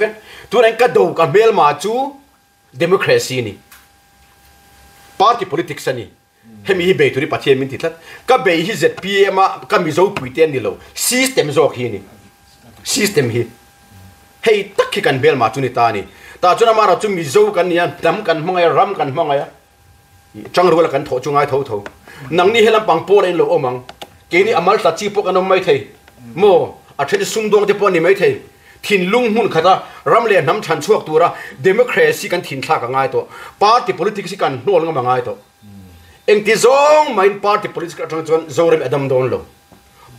vek. Tunah hian ka do ka hmelma chu democracy a ni. Party politics a ni. Hemi hi bei tur hi Pathian min ti tlat. Ka bei hi zpm a ka Mizo puite an ni lo. System zawk hi a ni. System hi. Hei tak hi kan hmelma chu ni ta a ni. Tah chuan amaherawh chu Mizo kan ni a, hnam kan hmangaih a, ram kan hmangaih a. Tangruala kan thawh chu ngai tho tho. Nangni he lampang pawl a in lo awm ang. Keini a maltla chi pawh kan awm mai thei. Maw? A then sumdawng te pawh an ni mai thei. Thinlung hmun khata ram leh hnam chhan chhuak tura democracy kan thinthlak a ngai tawh. Party politics hi kan hnawl ngam a ngai tawh. Engti zawng mahin party politics atang chuan Zoram hi a dam dawn lo.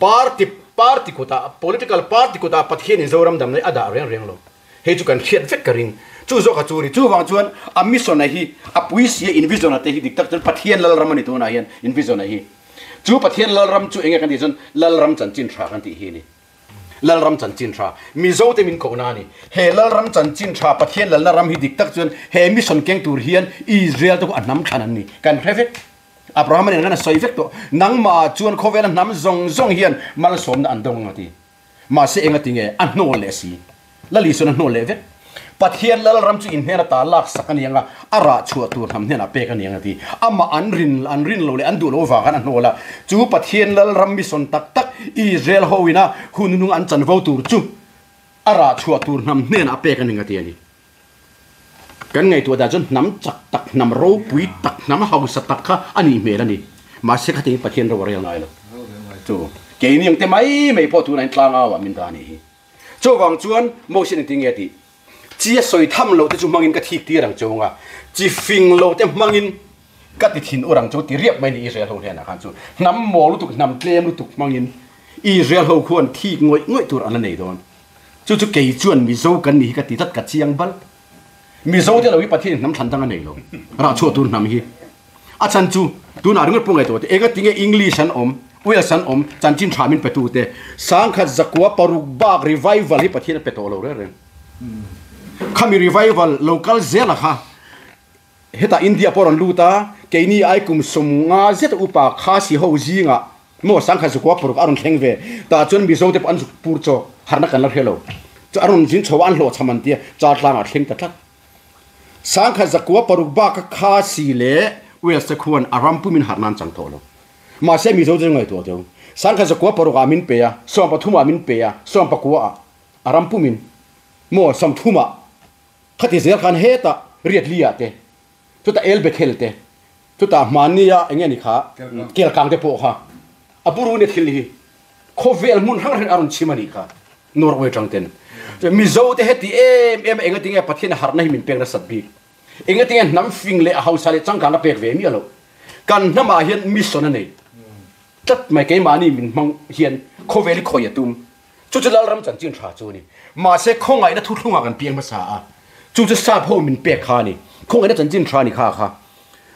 Party party kutah, political party kutah Pathianin Zoram damna hi a dah reng reng lo. Hei chu kan hriat vek ka ring. Chu zawk a chu ni. Chuvang chuan a mission a hi a pui si a in vision a te hi dik tak chuan Pathian Lalram a ni tunah hian in vision a hi. Chu Pathian Lalram chu enge kan tih chuan Lalram chanchin tha kan tih hi a ni. Lalram chanchin tha. Mizo te min kohna a ni. He Lalram chanchin tha Pathian Lalna ram hi dik tak chuan he mission keng tur hian Israel te khu a hnam thlan an ni. Kan hre vek. Abraham a nen khan a sawi vek tawh. Nangmah chuan khawvela hnam zawng zawng hian malsawmna an dawng ang a ti. Mahse enga ti nge a hnawl leh si? Lali chuan a hnawl leh vek. Pathian Lalram chu in hnen ata lak sak a ni ang a, a rah chhuah tur hnam hnenah pek a ni ang a ti. Amah an rin an rin lo leh an duh lo avang khan a hnawl a. Chu Pathian Lalram mission tak tak Israel ho ina hun hnung an chanvo tur chu a rah chhuah tur hnam hnenah pek a ni ang a ti a ni. Kan ngaihtuah dan chuan hnam chak tak, hnam ropui tak, hnam hausa tak kha a nih hmel a ni. Mahse khatiangin Pathian ro a rel ngai lo. Chu keini ang te mai mai pawh tunah hian tlang au ah min dah a nih hi. Chuvang chuan Moses engtin nge a tih? Chi a sawi tham loh te chu hmangin ka thik tir ang chunga, chi fing lo te hmangin ka ti thin ur ang chu ti riap mai ni Israel ho hnenah khan chu hnam maw lutuk, hnam tlem lutuk hmangin Israel ho khuan thik ngawih ngawih tur an la nei dawn. Chu chu kei chuan Mizo kan nih hi ka ti tlat ka chiang bal. Mizo te lo hi Pathian in hnam thlan dang a nei lo. Rah chhuah tur hnam hi. A chhan chu tunah ringawt pawh ngaihtuah teh enga tinge English an awm, Wales an awm, chanchin tha min pe tu te. Sangkhat zakua paruk bak revival hi Pathian a pe tawh lo reng reng. Khami revival lo kal zel a kha hetah India pawh rawn lut a, keini ai kum 50 zet upa Khasi ho zingah Maw sangkhat zukua paruk a rawn thleng ve tah chuan Mizo te pawh an zuk pur chaw harna kan la hre lo chu a rawn zin chho a an hlawh chham an tia char tlangah thleng ta tlat. Sangkhat zakua paruk bak a kha si leh Wales te khuan a ram pumin harna an chang tawh lo. Mahse Mizo te chu ngaihtuah teu. Sangkhat zakua paruk ah min pe a, 13 ah min pe a, 19 ah a ram pumin maw 30 ah khati zel khan hetah riat li ah te chutah El Bethel te Chutah hmannia eng nge ni kha Kelkang te pawh kha a buru nia thil hi khawvel hmun hrang hrang a rawn chim a nih kha Norway tang ten. Mizo te heti em em a enga tinge Pathian a harhna hi min pek nasat bik. Enga tinge hnam fing leh a hausa leh changkang a pek ve miah loh. Kan hnamah hian mission a nei tlat mai keimahni min hmang hian khawvel hi khawi a tum. Chu chu Lalram chanchin tha chu a ni. Mahse khawngaihna thuthlungah kan piang hmasa a, chu chu sap ho min pek kha a ni. Khawngaihna chanchin tha a ni kha kha.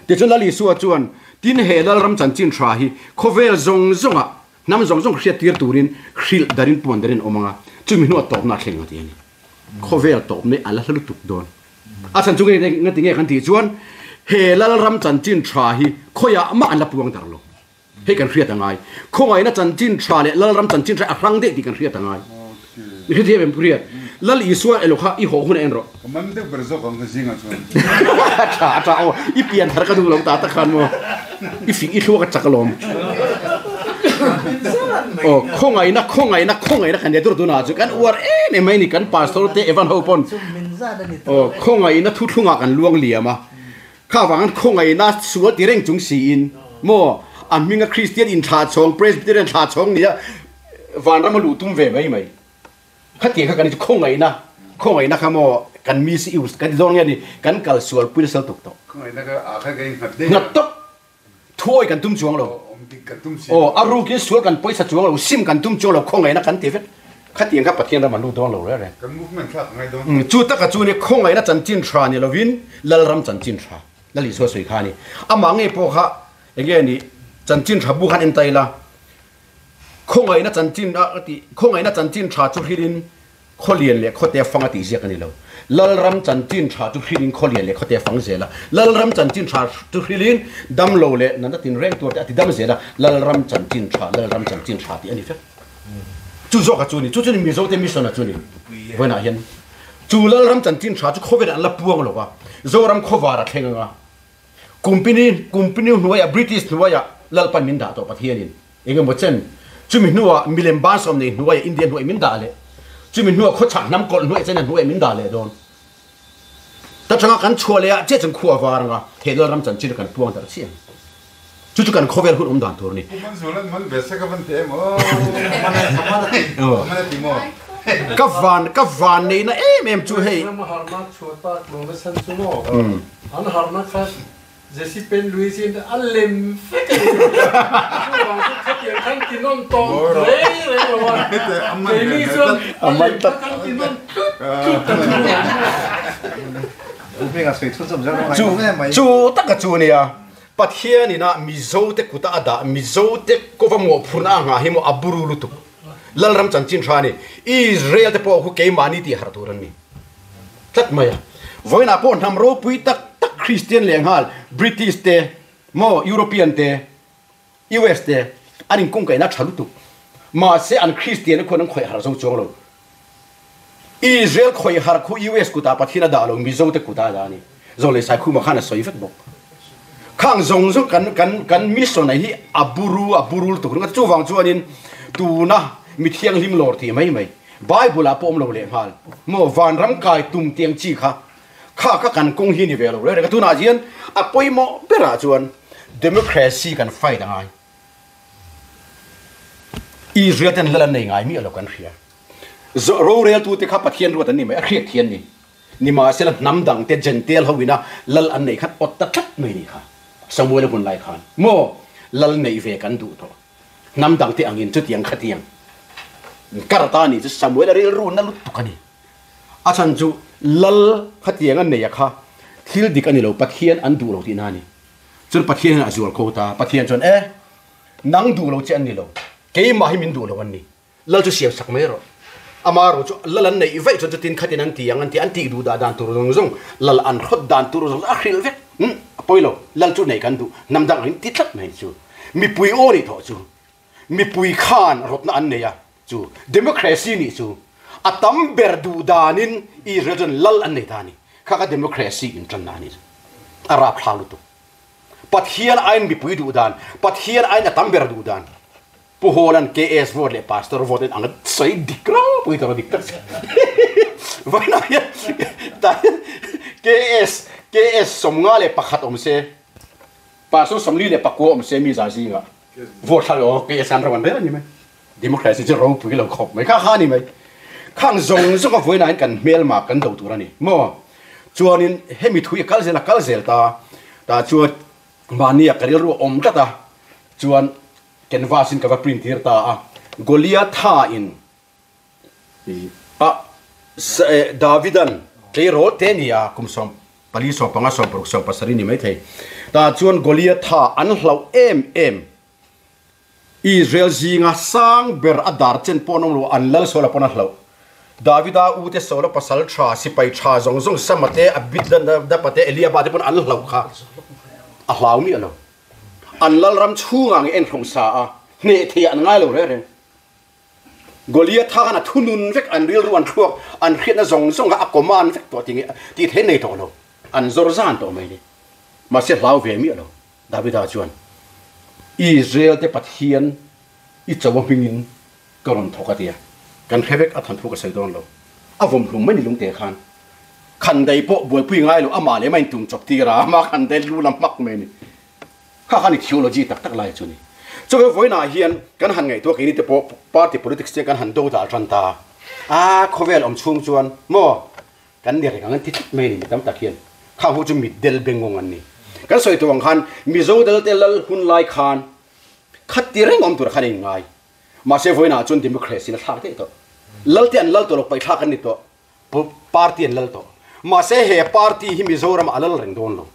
Tichuan Lal Isua chuan, Tin he Lalram chanchin tha hi khawvel zawng zawngah hnam zawng zawng hriat tir turin hrilh darin puan darin awm ang a, chumi hnuah tawpna a thleng a ti a ni. Khawvel tawpna hi a la hla lutuk dawn. A chhan chu nge tinge kan tih chuan he Lalram chanchin tha hi khawiah mah an la puang dar lo. Hei kan hriat a ngai. Khawngaihna chanchin tha leh Lalram chanchin tha a hrang daih tih kan hriat a ngai. I hrethiam em Priat? Lal Isua elo kha i haw hun a en rawh. Ka man deuh ber zawk ang ka zingah chuan. A tha a tha aw. I pian thar ka duh lo ta tak khan maw. I fing i thluak a chak alawm. Aw khawngaihna khawngaihna khawngaihna kan nia tur tunah chu kan uar em em mai ni kan pastor te Evan ho pawn. Aw khawngaihna thuthlungah kan luang liam a. Kha vang an khawngaihna sual ti reng chung siin maw a hminga Kristian inthlah chhawng Presbyterian thlah chhawng nia vanram a luh tum ve mai mai. Khatiang kha kan inchu khawngaihna khawngaihna kha maw kan misuse kan ti dawn nge ni kan kal sual pui nasa lutuk tawh. Khawngaihna kha ah khan kan innghat daih a. Nghat tawp thuawi kan tum chuang lo. Awm dik kan tum si lo. Aw a rukin sual kan pawisa chuang lo sim kan tum chuang lo khawngaihna kan ti vek. Khatiang kha Pathian ram an lut dawn lo reng reng. Kan movement thlak a ngai dawn. Chu taka chu nia khawngaihna chanchin tha ni lovin Lalram chanchin tha Lal Isua sawi kha a ni. Amah ngei pawh kha enge ni chanchin tha bu khan en ta ila khawngaihna chanchin a tih khawngaihna chanchin tha chu hrilhin khawlian leh khawte fang a tih ziak a ni lo. Lalram chanchin tha chu hrilhin khawlian leh khawte fang zel a. Lalram chanchin tha chu hrilhin damlo leh natna tinreng tur te a ti dam zel a. Lalram chanchin tha Lalram chanchin tha tih a ni vek. Chu zawk a chu ni, chu chu ni Mizo te mission a chu ni. Vawiinah hian Chu Lalram chanchin tha chu khawvel an la puang lo va, Zoram khawvar a thleng anga Kumpini Kumpini hnuaiah British hnuaiah Lalpan min dah tawh Pathianin engemaw chen chumi hnuah milem bansawm nei hnuaiah India hnuaiah min dah leh chumi hnuah khawchhak hnam kawlh hnuaiah China hnuaiah min dah leh dawn. Ta tanga kan chhuah leh ah chiah chuan khua var anga he Lalram chanchin kan puang darh chiah ang. Chu chu kan khawvel hun awm dan tur a ni. Pu Manzulan man ve se ka van ti em aw. Ka man a ti maw? Ka van ka van neihna em em chu hei. Ram harna chhuah tak lo nasa chu maw? An harna kha Jesse Pen Louis in a lem vek a ni. Chuvang chu khatiang khan ti nawn tawh reng reng lo a. Keini chuan a lem kha kan ti nawn tlut tlut ta chu a ni. Chu taka chu a nia. Pathian ina Mizote kuta a dah Mizote kova mawhphurhna a nghah hi maw a buru lutuk. Lalram chanchin hra a ni. Israel te pawh khu keimahni tih harh tur an ni tlat mai a. Vawiinah pawh hnam ropui tak tak Kristian lehnghal British te maw European te US te an inkungkaihna tha lutuk. Mahse an Kristian te khuan an khawih harh zo chuang lo. Israel khawih harh khu US kutah Pathian a dah lo, Mizo te kutah a dah a ni. Zawlei Saikhuma khan a sawi vek bawk. Khang zawng zawng kan kan kan mission a hi a buru a burul tuk ringawt. Chuvang chuanin tuna mi thianghlim lawr tih mai mai Bible ah pawh awm lo lehnghal maw vanram kai tum tiang chi kha kha kha kan kawng hi ni ve lo reng reng a. Tunah hian a pawimawh berah chuan democracy kan fight a ngai. Israel ten lal an nei ngai miah lo kan hria. Roreltute kha Pathian ruat an ni mai, a hriat thian ni. Nimahsela hnam dangte Gentile ho ina lal an neih khan awt ta tlat mai ni kha. Samuel a hun lai khan maw lal neih ve kan duh tawh. Hnam dangte angin chutiang khatiang kar ta ni chu Samuel a rilru na lutuk a ni. A chhan chu lal khatiang a nei a kha thil dik a ni lo, Pathian an duh lo tihna a ni. Chuan Pathian hian a zual ko ta. Pathian chuan e, nang duh lo che an ni lo, keimah hi min duh lo an ni. Lal chu siam sak mai rawh. Ama ro chu lal an neih vaih chuan chutin khatin an ti ang an ti, an tih duh dah dan tur zawng zawng, lal an hrawt dan tur zawng zawng a hrilh vek. Umm, a pawi lo, lal chu neih kan duh, hnam dang angin ti tlat mai chu. Mipui aw nih thawh chu, mipui khan rawtna an nei a, chu democracy nih chu a tam ber duh danin Israel chuan lal an nei ta a ni. Kha kha democracy intanna a ni chu. A rapthlak lutuk. Pathian aiin mipui duh dan, Pathian aiin a tam ber duh dan. Pu Hawla'n KS vote leh Pastor vote in ang a sawi dik ropui tawh dik tak che. Vawiinah hian tah hian KS KS 51 awm se, Pastor 44 awm se mi za zingah vote thlak aw KS an ro an rel a ni mai. Democracy chu ropui lo khawp mai kha kha a ni mai. Khang zawng zawng a vawiinah hian kan hmelma kan do tur a ni maw? Chuanin hemi thu hi a kal zel a kal zel ta tah chuan mahnia ka rilru a awm tlat a chuan Canvas in ka va print tir ta a, Goliatha in a Davidan tleirawl te ni a, kum 14, 15, 16, 17 ni maithei. Tah chuan Goliatha an hlauh em em Israel zinga sang ber a dar chen pawh an awm lo, an lal Saula pawn a hlauh. Davida u te Saula pasal tha, sipai tha zawng zawng Sama te, Abinadaba te, Eliaba te pawn an hlauh kha a hlau miah lo. An lalram chhungah nge en hlawm sa a, hneh thei an ngai lo reng reng. Goliath khan a thunun vek, an rilru an thluak, an hriatna zawng zawng kha a command vek tawh tih tih theih nei tawh lo. An zawr zan tawh mai ni. Mahse hlau ve miah lo. Davida chuan, Israel te Pathian i cho a hmingin ka rawn thawk a ti a. Kan hre vek a thanthu ka sawi dawn lo. A vawm hlum mai ni lungte khan. Khandai pawh buaipui ngai lo, amah leh mah in tum chawp tir a, amah khandai lu la hmak mai a ni. Kha kha ni theology tak tak lai chu ni. Chuve vawiinah hian kan han ngaihtuah keini te pawh party politics te kan han do dal tan ta a, khawvel awm chhung chuan maw kan ni reng ang an ti tlat mai a ni mi tam tak hian. Kha hu chu mitdel bengawng an ni. Kan sawi tawh ang khan Mizo dal te lal hun lai khan khat ti reng awm tur khan a inngai. Mahse vawiinah chuan democracy in a thlak daih tawh. Lal te an lal tawh lo, paihthlak an ni tawh. Party an lal tawh. Mahse he party hi Mizoram ah a lal reng dawn lo.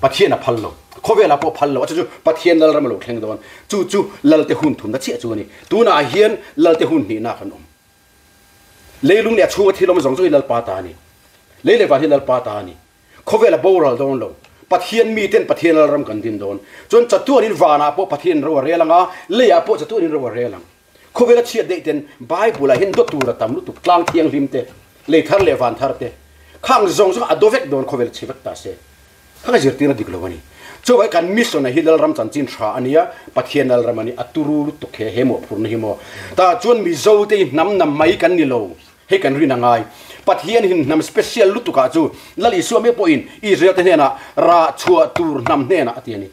Pathian a phal lo. Khawvel ah pawh a phal lo. A chu chu Pathian lalram a lo thleng dawn. Chu chu Lalte hun thumna chiah chu a ni. Tunah hian Lalte hun hnihna kan awm. Leilung leh a chhunga thil awm zawng zawng hi Lalpa ta a ni. Lei leh van hi Lalpa ta a ni. Khawvel a boral dawn lo. Pathian miten Pathian lalram kan din dawn. Chuan chatuanin vanah pawh Pathian ro a rel ang a, leiah pawh chatuanin ro a rel ang. Khawvela chhiat daih ten Bible ah hian dawt tur a tam lutuk, tlang thianghlim te. Lei thar leh van thar te khang zawng zawng a do vek dawn khawvel chhe vek ta se. Kha ka zirtirna dik lo a ni. Chuvai kan mission a hi Lalram chanchin tha a nia, Pathian Lalram a ni, a turu lutuk he he mawhphurhna hi maw. Tah chuan Mizo te hi hnam nam mai kan ni lo, hei kan rin a ngai. Pathian hin hnam special lutuk ah chu Lal Isua meuh pawhin Israel te hnenah rah chhuah tur hnam hnenah a ti a ni.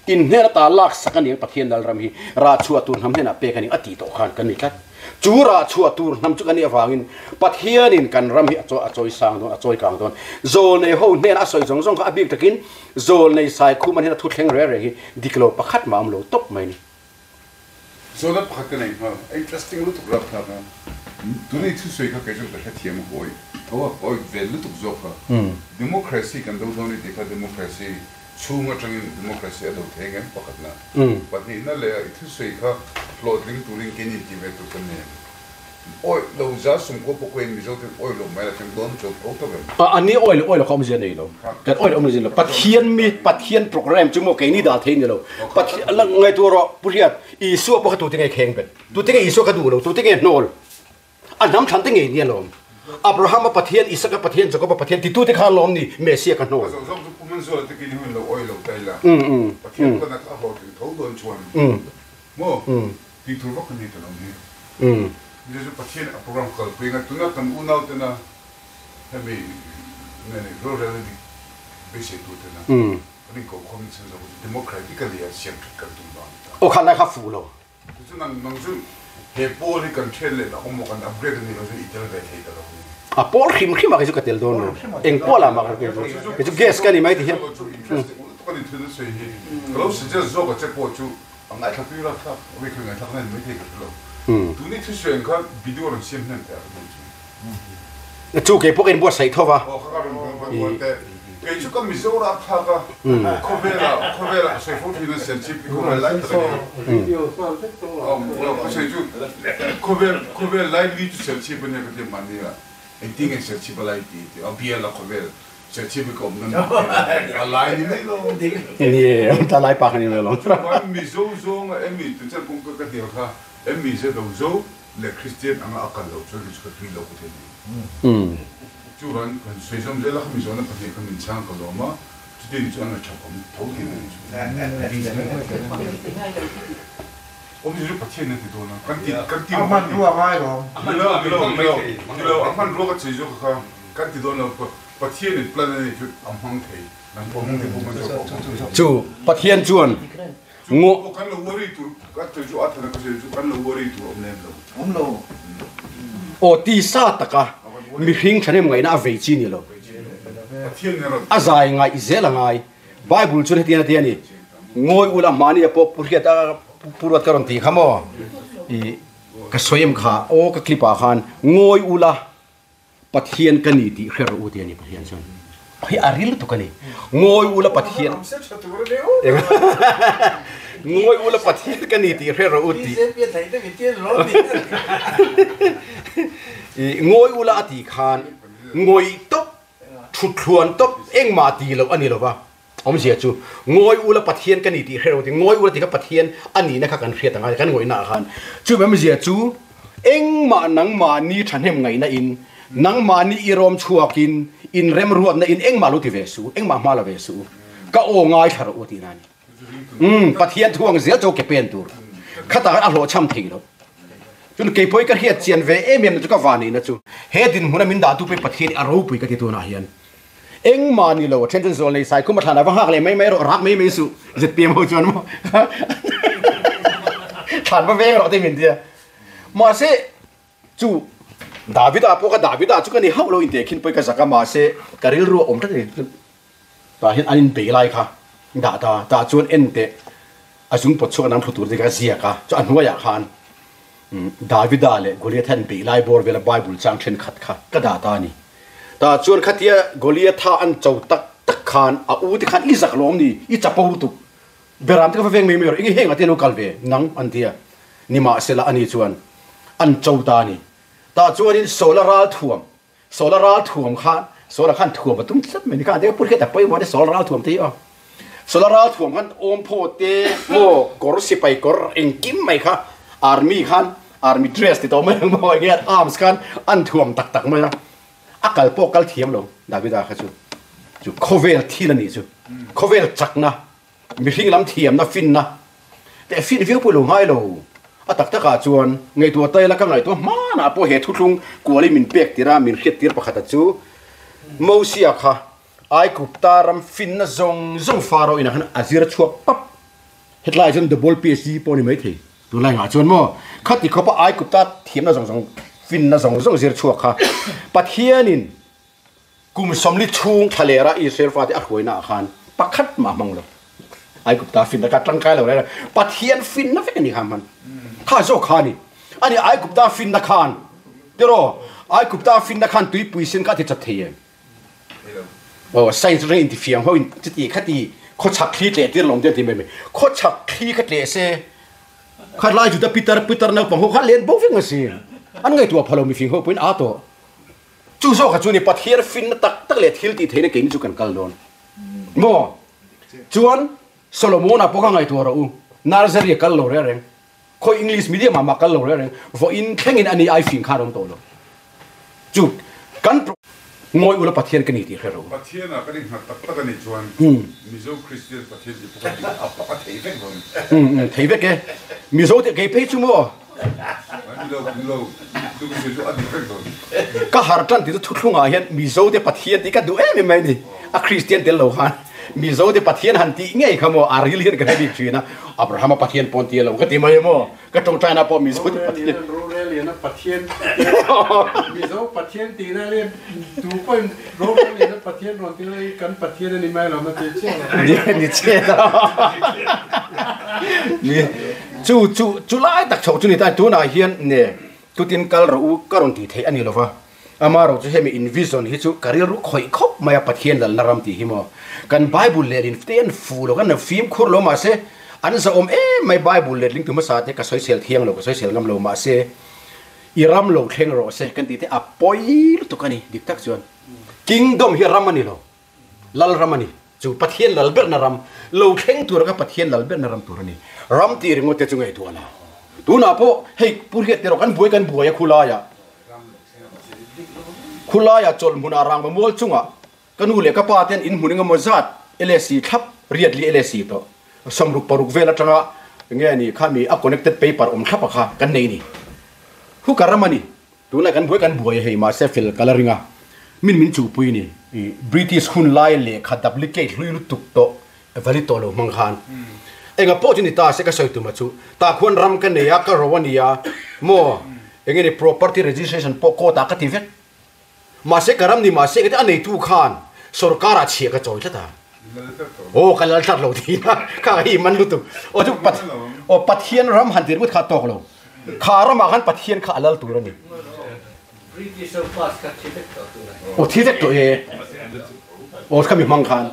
In hnen ata lak sak a ni ang Pathian Lalram hi rah chhuah tur hnam hnenah pek a ni a tih tawh khan kan ni tlat. Chu rah chhuah tur hnam chu kan nih avangin Pathianin kan ram hi a chawi a chawi sang dawn a chawi kang dawn. Zawlnei ho hnena a sawi zawng zawng kha a bik takin Zawlnei Saikhuma hnena thu thleng reng reng hi dik lo pakhat mah a awm lo tawp mai a ni. Zawlna pakhat ka nei nghal, a interesting lutuk rapthlak a. Tuna i thusawi kha kei chuan ka hrethiam a hawi tho a, ka awih vel lutuk zawk kha. Democracy kan do dawn i tih kha democracy Chhung atangin democracy a do thei ngem pakhatna. Pahnihna leh a i thusawi kha hlawhtling turin kein inti ve tur kan nei em? Awih lo za sumkua pawh kawin Mizo ten awih lo mai la thleng dawn chuan tho tho em? A ni awih lo awih lo kha awmzia nei lo. Kan awih lo awmzia nei lo. Pathian mi Pathian program chu maw keini dal thei ni lo. Pathian la ngaihtuah rawh Pu Hriat, Isua pawh kha tute nge kheng bet? Tute nge Isua kha duh lo? Tute nge hnawl? A hnam thlan te ngei nia lawm. Abraham-a Pathian, Isaka Pathian, Jakob-a Pathian titute kha lawm ni Messiah ka hnawl. A zawh zawk chu Pu Manzuala te kei ni hun lo awih lo ta ila, Pathian pawn a ka hlawhtling tho dawn chuan maw tih tur vak ka nei ta lo ni. Mizo chu Pathian a program kalpui anga tuna kan unau tena hemi nge ni rorelna dik beisei tur tena kan inkokhawm chin zawk chu democratically a siam that kan tum vang ta. Aw kha lai kha fuh lo. Chu nang nang chu he pawl hi kan then leh tak awm maw kan upgrade a nih loh chuan i tel ve thei ta lo ni. A pawl hrim hrim ah kei chu ka tel dawn lo. Eng pawl ah mah ka kei chu kei chu guest ka ni mai ti hian. Chu interesting lutuk a ni thil na sawi hi. Ka lo suggest zawk a che pawh chu a ngaithla tui rak thlak a wei kha ngaithlak na ni mai thei ka hre lo. Tun i thusawi ang kha video rawn siam hnem teh a ka duh chu. Chu kei pawh ka inbuatsaih tho va. Aw ka ka rawn rawn rawn teh. Kei chu ka Mizoram thlak a, khawvela khawvela ka sawi fo thin a Serchhip hi khawvel lai tak a ni. Aw ka sawi chu khawvel khawvel lai li chu Serchhip a nia ka ti a mahni a engtin nge Serchhip a lai ti ti a bial a khawvel Serchhip hi ka awm na a lai ni mai lo. Ni ta lai pa kha ni mai lo. Chuan Mizo zawnga emi tu chen pawh ka hnial kha emi ze do zo leh Kristian anga a kal lo chuan kei chu ka tui lo ka thei ni. Chuvan kan sawi zawm zel a, khami zawhna pahnih kha min chhang ka lawm a, chuti ni chu an la tha awm tho tih na ni chu. Awmzia chu Pathian a ti dawn a, kan ti kan ti A hmanrua ngai lawm. Ni lo, ni lo, ni lo, ni lo, a hmanrua ka chei zawk kha kan ti dawn lo, Pathianin plan a nei chu a hmang thei, nang pawh hmang thei pawh hman zawk pawh hmang thei. Chu Pathian chuan Ngaw. Kan lo worry tur ka sawi chu a thana ka sawi chu kan lo worry tur awm lem lo. Awm lo. Aw tisa taka mihring thahnem ngaihna a vei chi ni lo. A zai ngaih zel a ngai. Bible chuan hetiang a ti a ni, Ngawi ula mahni a pawh pu hriat a pu ruat ka rawn ti kha maw? I ka sawi em kha aw ka clip ah khan ngawi ula Pathian ka ni tih hre rawh u ti a ni Pathian chuan. Hei a ril lutuk a ni. Ngawi ula Pathian. Ngawi ula Pathian ka ni tih hre rawh u tih. Ngawi ula a tih khan ngawi tawp, thuthluan tawp engmah tih loh a ni lova. Awmzia chu ngawi ula Pathian ka ni tih hre rawh u tih. Ngawi ula tih kha Pathian a nihna kha kan hriat ang a, kan ngawihna ah khan. Chumi awmzia chu engmah nangmahni thahnem ngaihna in, nangmahni i rawm chhuakin, in remruatna in engmah lo ti ve suh u, engmah hma la ve suh u, ka aw ngaithla rawh u tihna a ni. Umm, Pathian thu ang zel chu ke pen tur. Khatah khan a hlawhchham thei lo. Chun keipawh hi ka hriat chian ve em em na chu ka vanneihna chu. He dinhmuna min dahtu pawh hi Pathian hi a ropui ka ti tunah hian. Engmah ni lo, then chuan zawl nei sai khum a thlan ah va nghak leh mai mai rawh, rak mai mai suh, zpm ho chuan maw thlan va veng rawh te min tia. Mahse chu Davida pawh ka Davida chu ka ni hauh lo in teh khin pawh ka zak a, mahse ka rilru a awm tlat a ni. Tah hian an inbei lai kha dah ta, tah chuan en teh a zung pawt chhuak a nam thlu tur te kha ziak a, chu a hnuaiah khan Davida leh Goliatha an beih lai bawr vela Bible chang thenkhat kha ka dah ta a ni. Tah chuan khatia Goliatha an cho tak tak khan a u te khan i zak lawm ni, i chapo lutuk. Beram te kha va veng mai mai rawh, enge heng ah te lo kal ve nang an ti a. Nimahsela ani chuan an cho ta a ni. Tah chuanin Saula ral thuam, Saula ral thuam khan, Saula khan thuam a tum tlat mai ni kha, tia purhriat a pawimawh a ni Saula ral thuam te hi aw. Saula ral thuam khan awmphaw te maw kawr sipai kawr engkim mai kha army khan army dress ti tawh mai ang maw enge arms khan an thuam tak tak mai a. A kal pawh kal thiam lo Davida kha chu. Chu khawvel thil a nih chu. Khawvel chakna, mihring lam thiamna, finna teh fin viau pawh i lo ngai lo. A tak takah chuan ngaihtuah ta ila ka ngaihtuah hmanah pawh he thuthlung kualin min pek tir a, min hriat tir pakhata chu Mosia kha Aigupta ram finna zawng zawng Pharaoh inah khan a zir chhuak pap. Hetlaiah chuan double PhD pawh a ni maithei. Tunlai ngah chuan maw khati khawpa Aigupta thiamna zawng zawng finna zawng zawng zir chhuak kha Pathianin kum sawmli chhung thla lera Israel fate a hruaina ah khan pakhat mah hmang lo. Aigupta finna kha tangkai lo reng Pathian finna vek a ni kha hman. Kha zawk kha a ni. Ani Aigupta finna khan tiraw Aigupta finna khan tuipui sen kha a ti chat thei em? Aw science atang intifiam ho in chuti khati khawchhak thli tleh tir lawm te an ti mai mai. Khawchhak thli kha tleh se kha lai juda pitar pitar naupang ho kha len bo vek nga si. An ngaihtuah pha lo mifing ho pawhin aa tawh. Chu zawk kha chu ni Pathian finna tak tak leh thil tih theihna keini chu kan kal dawn maw? Chuan Solomona pawh kha ngaihtuah rawh u. Nursery a kal lo reng reng. Khawi English medium ah mah kal lo reng reng vawiin thlengin ani ai fing khan a awm tawh lo. Chu kan ngawi ula Pathian ka ni tih hre ro. Pathian ah kan innghat tak tak a nih chuan Mizo Christian Pathian tih pawh kan a a thei vek lo ni. Thei vek e. Mizo te kei phei chu maw. Ni lo ni lo chu ka sawi chu a dik vek lo ni. Ka har tan ti chu thuthlung ah hian Mizo te Pathian tih ka duh em em mai ni. A Christian tel lo khan. Mizo te Pathian han tih ngei kha maw a ril hian ka hre bik thin a, Abrahama Pathian pawn ti alo ka ti mai maw, ka tawngtaina pawh Mizo te Pathian. Rorel lian a Pathian Mizo Pathian tihna leh tu pawhin Rorel lian a Pathian rawn tih lai kan Pathian a ni mai lo ma ti chiah lo. Ni chiah lo. Ni chu chu chu lai tak chhoh chu ni ta tunah hian ne tutin kal rawh u ka rawn tih theih a ni lo va. Amaherawh chu hemi invision hi chu ka rilru khawih khawp mai a, Pathian lalna ram tih hi maw. Kan Bible lehlin te an fu lo, kan fimkhur lo mahse an zahawm em mai Bible letling tu hmasa te ka sawisel thiang lo, ka sawisel ngam lo mahse i ram lo thleng rawh se kan tih te a pawi lutuk a ni dik tak chuan. Kingdom hi ram a ni lo, lal ram a ni. Chu Pathian lal berna ram lo thleng tura ka Pathian lal berna ram tur a ni. Ram tih ringawt te chu ngaihtuah la. Tunah pawh hei Pu Hriat te rawh kan buai kan buai a khulaiah. Khulaiah chawlh hmunah rangva mual chungah ka nu leh ka pa ten in hmun engemaw zat LSC thlap riat li LSC tawh sawmruk paruk vel atanga nge ni khami a connected paper awm thlap a kha kan nei ni. Hooker ram a ni. Tunlai kan buai kan buai hei mahse fel ka la ring a, min min chuhpui ni. British hun lai lehkha duplicate hlui lutuk tawh valid tawh lo hmang khan enga pawh chu ni ta se ka sawi tum a chu tah khuan ram ka nei a ka ro a nia maw enge ni property registration pawh court ah ka ti vek mahse ka ram ni mahse ka ti a neitu khan sorkar ah chhiah ka chawi tlat a aw ka lal tlat lo tih na kha hi man lutuk aw chu aw Pathian ram han tir ngut kha tawk lo. Kha ramah khan Pathian kha a lal tur a ni. Aw thi vek tawh e. Aw kha mi hmang khan.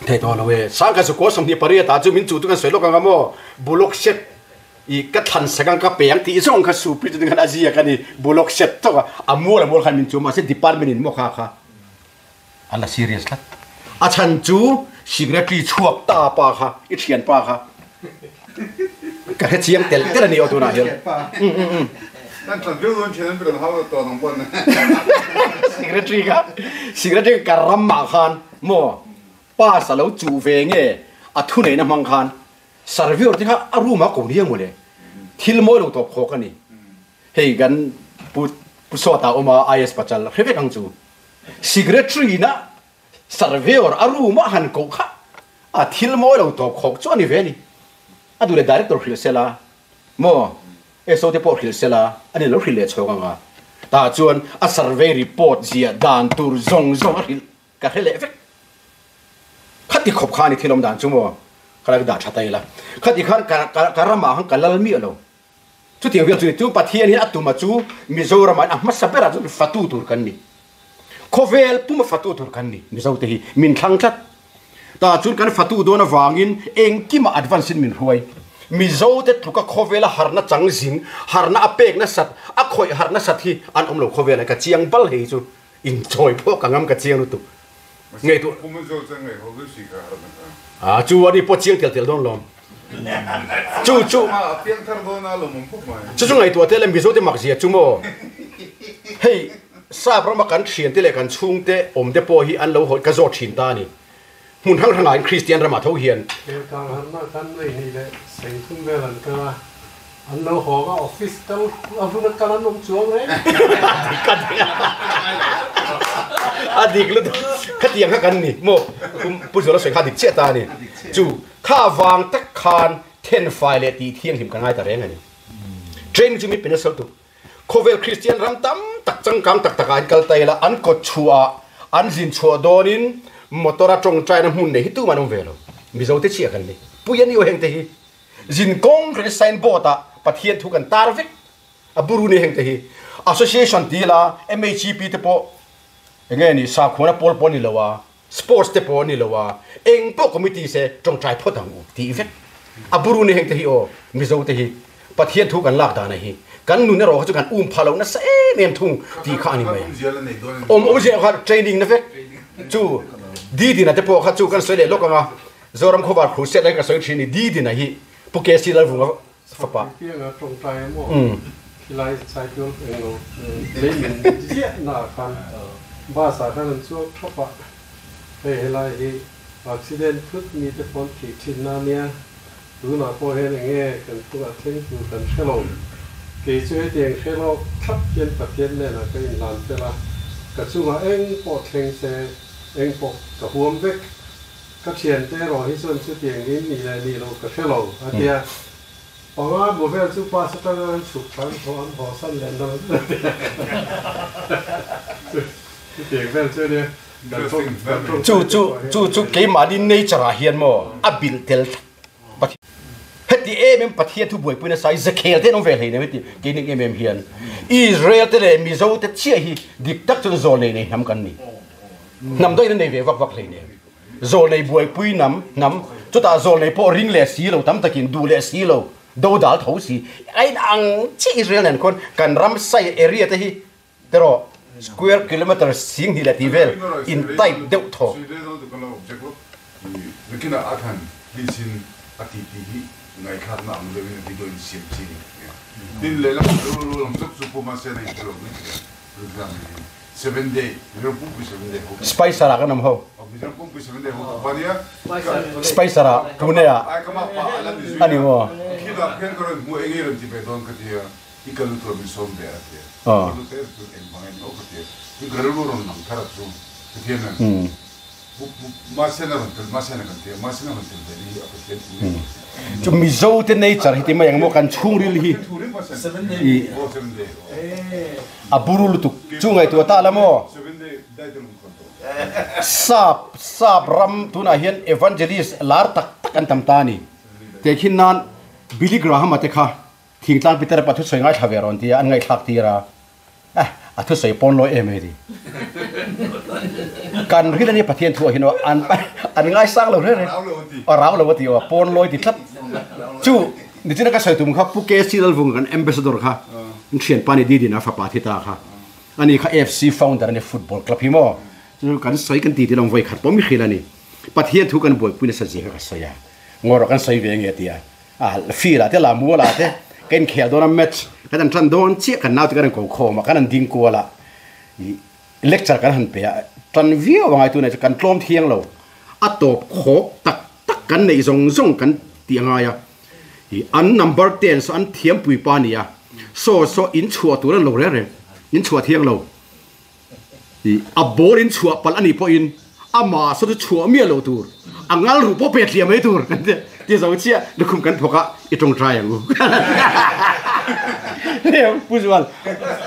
Thei tawh lo e. Sangkhat sukua 28 ah chu min chu chu kan sawi lawk ang a maw. Bullock shed i ka thlan sak ang ka pe ang tih zawng kha supri chu khan a ziak a ni. Bullock shed chauh a a mual a mual khan min chu mahse department in maw kha kha a la serious tlat. A chhan chu secretary chhuak ta pa kha i thian pa kha ka hre chiang tel tel a ni aw tunah hian. Kan tlan viau dawn thian an rawn hau tawh ang pawn. Secretary kha secretary ka ram ah khan maw pass a lo chuh ve nge a thuneihna hmang khan surveyor te kha a room ah ko nia mawle thil mawi lo tawp khawk a ni. Hei kan pu pu sawtah awm a IS pachal hre vek ang chu. Secretary na surveyor a room a han koh kha a thil mawi lo tawp khawk chu a ni ve a ni. A duh leh director hrilh sela maw SO te pawh hrilh sela a ni lo hrilh leh chhawk ang a. Tah chuan a survey report ziah dan tur zawng zawng a hrilh ka hre leh vek. Khati khawp kha a ni thil awm dan chu maw khalai ka dah tha ta ila. Khati khan ka ramah khan ka lal miah lo. Chutiang vial chu ni chu Pathian hian a tuma chu Mizoramah hian a hmasa berah chuan fatu tur kan ni. Khawvel puma fatu tur kan ni Mizote hi min thlang tlat. Tah chuan kan fatu dawn avangin engkimah advance in min hruai. Mizote tluka khawvela harna chang zing, harna a pek nasat, a khawih harh nasat hi an awm lo khawvelah ka chiang bal hei chu inchawi pawh ka ngam ka chiang lutuk. Ngaihtuah. A chu ani pawh chiang tel tel dawn lawm. Chu chu chu chu ngaihtuah tel a Mizo te mak zia chu maw. Hei. Sap rama kan thiante leh kan chhungte awmte pawh hi an lo hawi ka zawt thin ta a ni. Hmun hrang hrangah in Kristian ramah tho hian. Kelkang harna khan nuai hnih leh sengthum vel an kal a, an lo hawng a, office kal a hun a kal an awm chuang reng. Dik a dik a dik lutuk khatiang kha kan ni maw Pu Zuala sawi kha a dik chiah ta a ni. Chu kha vang tak khan thenfai leh tih thianghlim ka ngai ta reng a ni. Training chu min pe nasa lutuk. Khawvel Kristian ram tam tak changkang tak takah an kal ta ila, an kawt chhuah, an zin chhuah dawnin motor a tawngtaina hmun nei hi tumah an awm ve lo. Mizo te chiah kan ni. Pui a ni aw heng te hi. Zin kawng reng sign board ah Pathian thu kan tar vek a buru ni heng te hi. Association ti ila MHEP te pawh enge ni sakhuana pawl pawh ni lo a, sports te pawh ni lo a, eng pawh committee se tawngtai phawt ang u tih vek a buru ni heng te hi aw Mizo te hi Pathian thu kan lak dan a hi kan nun erawh kha chu kan um pha lo nasa em em thung tih kha a ni mai awm awmzia kha training na vek chu Didina te pawh kha chu kan sawi leh lawk ang a Zoram khawvar crusade lai ka sawi thin ni Didina hi Pu KC Lalvunga fapa Pianga tawngtai emaw khilai cycle englo lei min ziah na ah khan bus ah khan an chuak thap a, hei helai hi accident thut mi te pawn thih thin na nia, tunah pawh hian enge kan chungah thleng tur kan hre lo, kei chu hetiang hre lawk thlap hian Pathian hnenah ka inhlan fel a, ka chungah eng pawh thleng se eng pawh ka huam vek. Ka thiante erawh hi chuan chutiang in nih leh nih loh ka hre lo, a ti a. Panga bu vel chu bus atanga an chhuk thla an haw an hawsan leh nal nal a ti a. Chutiang vel chu ania kan tawng kan tawng Chu chu chu chu keimahni nature ah hian maw a bilh tel tlat Pathian heti em em Pathian thu buaipui nasa hi Zakhel te an awm ve hlei nem heti keini em em hian Israel te leh Mizo te chiah hi dik tak chuan zawl nei nei hnam kan ni. Hnam dawhin an nei ve vak vak hlei nem. Zawlnei buaipui hnam, hnam, chutah zawlnei pawh ring leh si lo, tam takin duh leh si lo, do dal tho si. A in ang chiah Israel nen khawn kan ram sai area te hi teraw square kilometer 2000 leh tih vel in type deuh thaw. Spicer ah kan awm ho. Spicer ah Pune ah a ni maw? Chu Mizo te nature hi ti mai ang maw kan chhungril hi i a buru lutuk chu ngaihtuah ta la maw sap sap ram tunah hian evangelist lar tak tak an tam ta a ni tehkhin nan Billy Graham a te kha thingtlang Peter pa thusawi ngaithla ve rawn tia an ngaihthlak tir a. Eh, a thusawi pawn lawi em ei ti. Kan ril ani Pathian thu ah hian aw an an ngaisang lo reng reng. A rau lo a ti aw, pawn lawi ti tlat. Chu nichina ka sawi tum kha Pu KC Lalvunga kan ambassador kha an thianpa ni Didina fapa thi ta kha. Ani kha AFC founder ani football club hi maw. Chu kan sawi kan ti ti lo vawi khat pawh mi hril ani. Pathian thu kan buaipui nasa zia kha ka sawi a. Ngaw rawh kan sawi ve nge tia. A field ah te la mual ah te ka inkhel dawn a match kan han tan dawn chiah kan naute kan han ko khawm a kan han ding kual a ih lecture kan han pe a tan viau a ngai tunah chuan kan tlawm thiang lo a tawp khawk tak tak kan neih zawng zawng kan tih a ngai a ih an number ten saw an thiampui pa a ni a saw saw in chhuah tur an lo reng reng in chhuah thiang lo ih a ball in chhuah palh a nih pawhin amah saw chu chhuah miah loh tur a ngal ruh pawh pet hliah mai tur kan ti ti zo chiah lukhum kan phawk a i tawngtai ang u Pu Zual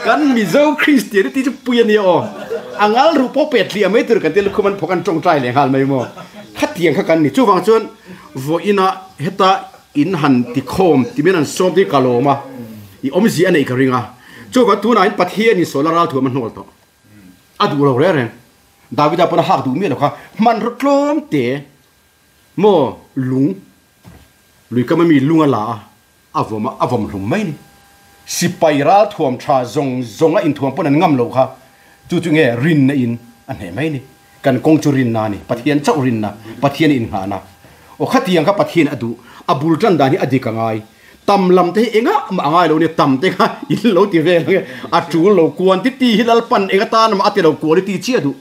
kan Mizo Kristian ti chu pui a nia aw a ngal ruh pawh pet hliah mai tur kan ti lukhum an phawk an tawngtai leh nghal mai maw khatiang kha kan ni chuvang chuan vawiin ah heta in han tikhawm ti mian an sawm te hi ka lawm a i awmzia a neih ka ring a chuvang tunah hian Pathian in solar ral thuam a hnawl tawh a duh lo reng reng Davida pawn a hak duh miah lo kha hmanraw tlawm te maw lung lui kam ami lung a la a a vawm a a vawm hlum mai ni sipai ral thuam tha zawng zawng a inthuam pawn an ngam lo kha chu chu nge rinna in a hneh mai ni kan kawng chu rinna a ni Pathian chauh rinna Pathian a innghahna aw khatiang kha Pathian a duh a bul tan dan hi a dik a ngai. Tam lam te hi engah mah a ngai lo nia, tam te kha in lo ti vel ang e, a tul lo quantity hi Lalpan eng atan mah a ti lo quality chiah duh.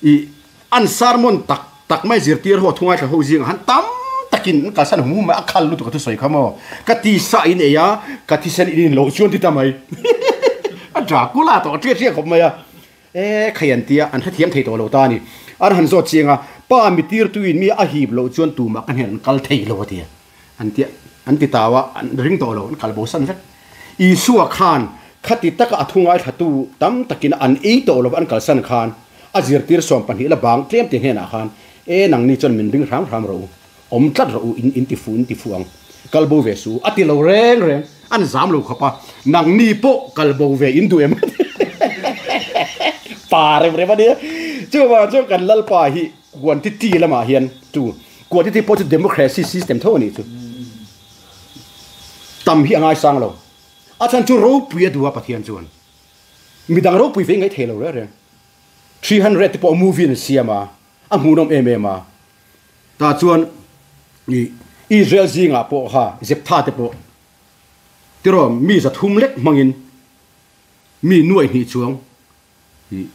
I an sermon tak tak mai zirtir ho thungai thla ho zingah han tam takin an kalsan hum hum mai a khal lutuk a thusawi kha maw ka tisa in ei a ka thisen in in lo chuan ti ta mai a Dracula tawh a ṭiat ṭiat khawp mai a e khai an tia an hrethiam thei tawh lo ta a ni an han zawt chiang a pa mi tirtuin mi a hip loh chuan tumah ka hnen an kal thei lo a ti a An ti an ti tau a, an ring tawh lo, an kal bo san vek. Isua khan khati taka a thu ngaithlatu tam takin an ei tawh lova an kalsan khan a zirtir 12 la bang tlem te hnenah khan, E nangni chuan min ring hram hram rawh u, awm tlat rawh u, in in ti fu in ti fu ang, kal bo ve suh u, a ti lo reng reng, an zam lo khawp a, nangni pawh kal bo ve in duh em? Pa rem rem a nia. Chuvang chuan kan Lalpa hi quantity lamah hian chu Quantity pawh chu democracy system tho a nih chu. Tam hi a ngaisang lo. A chhan chu ropui a duh a Pathian chuan. Midang ropui ve ngaih thei lo reng reng. 300 te pawh movie an siam a, a hmuhnawm em em a. Tah chuan i Israel zingah pawh kha Zeptha te pawh tiraw mi 300 lek hmangin mi nuaih hnih chuang I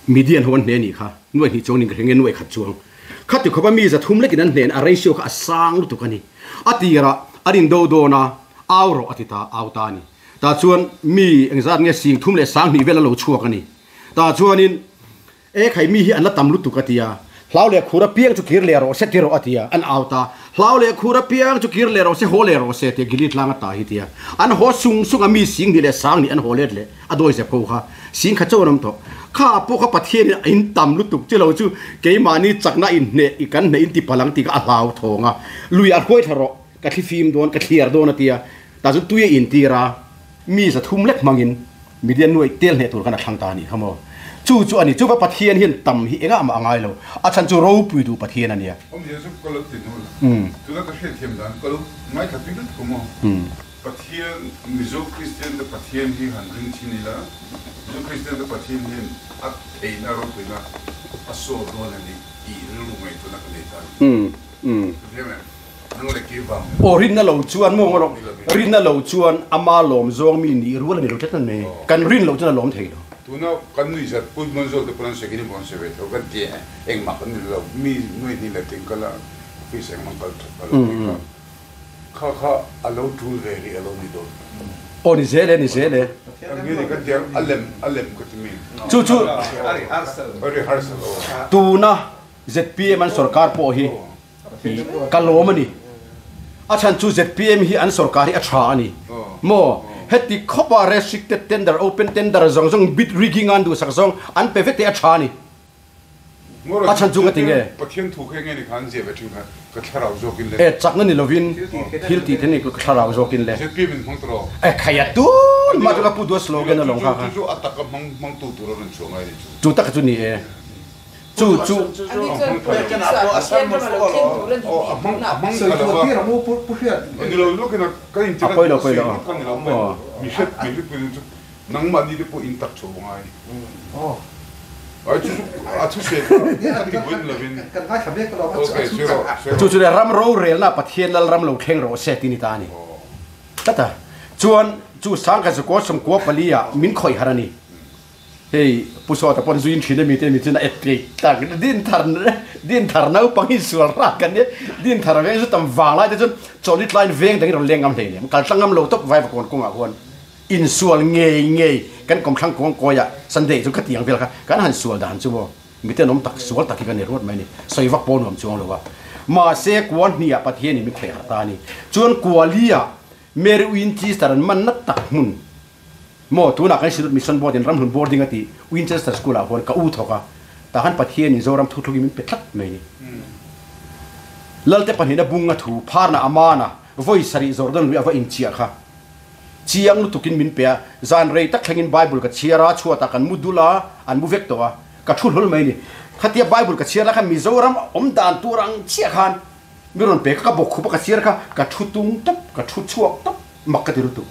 Midian ho an hne anih kha, nuai hnih chuang ning ka hre nge nuai khat chuang. Khati khawpa mi 300 lekin an hnen a ratio kha a sang lutuk a ni. A tirah an indo dawn a, au rawh a ti ta, au ta a ni. Tah chuan mi engzat nge 30 leh 20 vel a lo chhuak a ni. Tah chuanin e khai mi hi an la tam lutuk a ti a, hlau leh khur apiang chu kir leh rawh se ti rawh a ti a, an au ta. Hlau leh khur apiang chu kir leh rawh se, haw leh rawh se tia Gilead tlanga ta hi tia. An haw sung sung a, mi 20 leh 20 an haw let leh. A dawi zep ho kha 10,000 chauh an awm tawh. Kha pawh kha Pathianin a in tam lutuk chi lo chu keimahni chakna in hneh i kan hneh in ti palang tih kha a hlau thawng a. Lui a hruai thla rawh, ka thli fim dawn, ka thliar dawn a ti a. Tah chuan tui a intir a, mi 300 lek hmangin Midian nuaih tel hneh tur khan a thlang ta a nih kha maw. Chu chu a ni. Chuva Pathian hian tam hi engah mah a ngai lo. A chhan chu ropui duh Pathian a nia. Awmzia chu ka lo ti hnu la. Tuna ka hriatthiam dan ka lo ngaithla tui lutuk a maw. Pathian, Mizo Kristian te Pathian hi han ring thin ila, Mizo Kristian te Pathian hian a theihna ropuina a saw dawn a ni tih rilru ngaihtuahna ka nei ta a ni. Ka hria em? Nang leh kei vang ni lo. Aw rinna lo chuan maw ngawrh rinna lo chuan ama lawm zawng mi nih rual a ni lo tlat a ni. Kan rin loh chuan a lawm thei lo. Tuna kan nuih zat Pu Manzual te pawn an sawi khin an sawi ve tho kan ti e, engmah kan ni lo, mi nuaih hnih leh ting kal a office engmah kal that a lo ti kha. Kha kha a lo tul ve rih a lo ni dawn. Aw ni zel e, ni zel e. Kan nge ni kan ti ang, a lem, a lem ka ti mi. Chu chu. A rehearsal. A rehearsal aw. Tuna zpm an sorkar pawh hi ka lawm a ni. A chhan chu zpm hi an sorkar hi a tha a ni. Maw? Heti khawpa restricted tender, open tender zawng zawng bid rigging a an duhsak zawng an pe vek te a tha a ni. A chhan chu ngati nge? Pathian thu kha enge ni kha an ziah ve thin kha ka thlarau zawkin le. E chakna ni lovin thil tih the ni ka thlarau zawkin le. ZPM in hmang tawh rawh. E khaia tun mah chu ka pu duh a slogan a lawng kha kha. Chu chu a taka hmang hmang tu tur a rawn chhuah ngai ni chu. Chu taka chu ni e. Chu chu. A hmang tha lo. Aw a hmang a hmang tha lo a. Ni lo lawkin a kan in A pawi lo pawi lo. Aw. Mi hret mi hret pui chu. Nangmah ni te pawh in tak chho ngai. Ai chu chu a thu se kha a ti buin lovin. Okay, sir rawh, sir rawh. Chu chu le ram rorelna Pathian lal ram lo thleng rawh se ti ni ta a ni. Tata chuan chu sangkha zakua sawmkua pali ah min khawih har a ni. Hei Pu Sawta pawn zuin thin a mi te mi chuan a et tlei tak din thar din thar naupang hi sual rak kan nia din thar veng chu tam vang lai te chuan chawlh tlaiin veng dangin rawn leng ngam hlei nem kal tlang ngam lo tawp vaiva kawn kawngah huan Insual ngei ngei kan kawmthlang kawng kawiah Sunday chu khatiang vel kha kan han sual dan chu maw miten awm tak sual tak hi kan ni ruat mai a ni. Sawi vak pawh nuam chuang lo a. Mahse kua hniah Pathian in min khawih harh ta a ni. Chuan kua liah Mary Winchester an manna tak hmun maw tunah kan Synod Mission Board in Ramhlun Boarding a tih Winchester School ah huan ka u thawk a. Tah khan Pathian in Zoram thuthluk in min pe tlat mai a ni. Lalte pahnihna bunga thu pharna amana vawi sarih Jordan lui a va inchiah kha. Chiang lutukin min pe a, zan rei tak thlengin Bible ka chhiar a, chhuatah kan mu dul a, an mu vek tawh a, ka thu hlawl mai a ni. Khatia Bible ka chhiar lai khan Mizoram awm dan tur ang chiah khan mi rawn pe kha, ka bawk khup a ka chhiar kha, ka thu tung tawp, ka thu chhuak tawp, mak ka ti lutuk.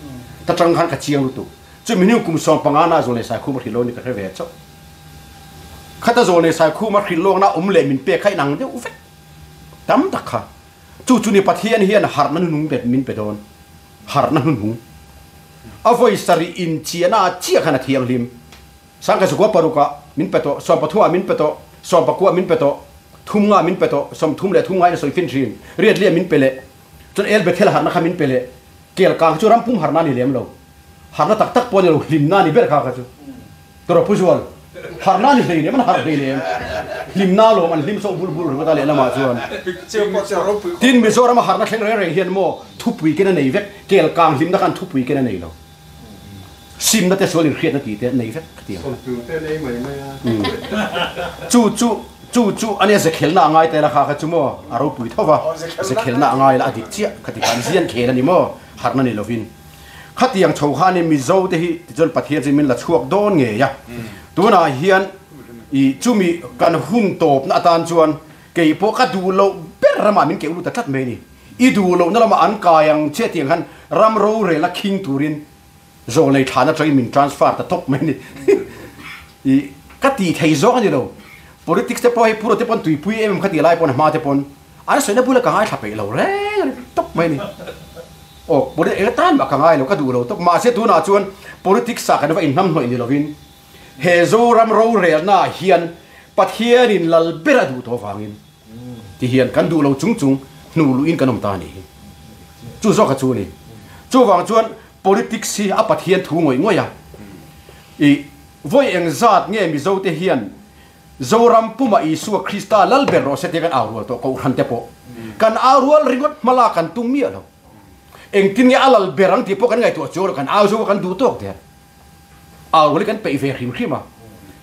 Ta tang khan ka chiang lutuk. Chu minu kum 15 na Zawlnei Saikhum a hrilh lo ni ka hre ve chauh. Khata Zawlnei Saikhum a hrilh lawkna awm leh min pek kha inang deuh vek tam tak kha. Chu chu ni Pathian hian harhna nunung bet min pe dawn. Harhna hnuhnung. A vawi sarih inchiahna ah chiah khan a thianghlim. Sangkhat zakua paruk ah min pe tawh, sawmpathum ah min pe tawh, sawmpakua ah min pe tawh, thum nga ah min pe tawh, 30 leh thum nga in a sawi fin thin, riat liah min pe leh. Chuan El Bethel harhna kha min pe leh. Kel kang chu ram pum harhna a ni lem lo. Harhna tak tak pawh a ni lo, hlimna a ni ber kha kha chu. Tawrh Pu Zual, harhna a ni hlei lem, an harh hlei lem. Hlimna alawm an hlim sawh bul bul ringawt a lehlamah chuan. Tin, Mizorama harhna thleng reng reng hian maw thupui ken a nei vek, kel kang hlimna khan thupui ken a nei lo. Simna te sual inhriatna tih te nei vek ka ti ang. Chu chu chu chu ania zekhelna a ngai tel a kha kha chu maw a ropui tho va, zekhelna a ngai la a dik chiah ka ti khan zian khel a ni maw harhna ni lovin. Khatiang chho khan in Mizo te hi tichuan Pathian chu min la chhuak dawn ngei a, tunah hian i chumi kan hun tawpna atan chuan kei pawh ka duh loh ber ramah min keuh lut ta tlat mai a ni. I duh lohna lamah an kai ang che tiang khan ram rorelna khing turin zawlnei thlan atangin min transfer ta tawp mai a ni. I ka tih thei zawk a ni lo. Politics te pawh hei pura te pawn tuipui em em kha tih lai pawn a hma te pawn an sawina bula ka ngaithla peih lo reng a ni tawp mai a ni. Aw politics eng atan mah ka ngai lo ka duh lo tawp. Mahse tunah chuan politics ah kan va inhnamhnawih ni lovin he Zoram rorelna ah hian Pathianin lal ber a duh tawh avangin Ti hian kan duh lo chung chung hnu luhin kan awm ta a nih hi. Chu zawk a chu a ni. Chuvang chuan politics hi a Pathian thu ngawih ngawih a. I vawi eng zat nge Mizote hian Zoram puma Isua Krista lal ber rawh se tia kan au rual tawh Kohhran te pawh kan au rual ringawt hmala kan tum miah lo. Engtin nge a lal ber ang tih pawh kan ngaihtuah chuang lo, kan au zo a kan duh tawk der. Au rual hi kan peih ve hrim hrim a,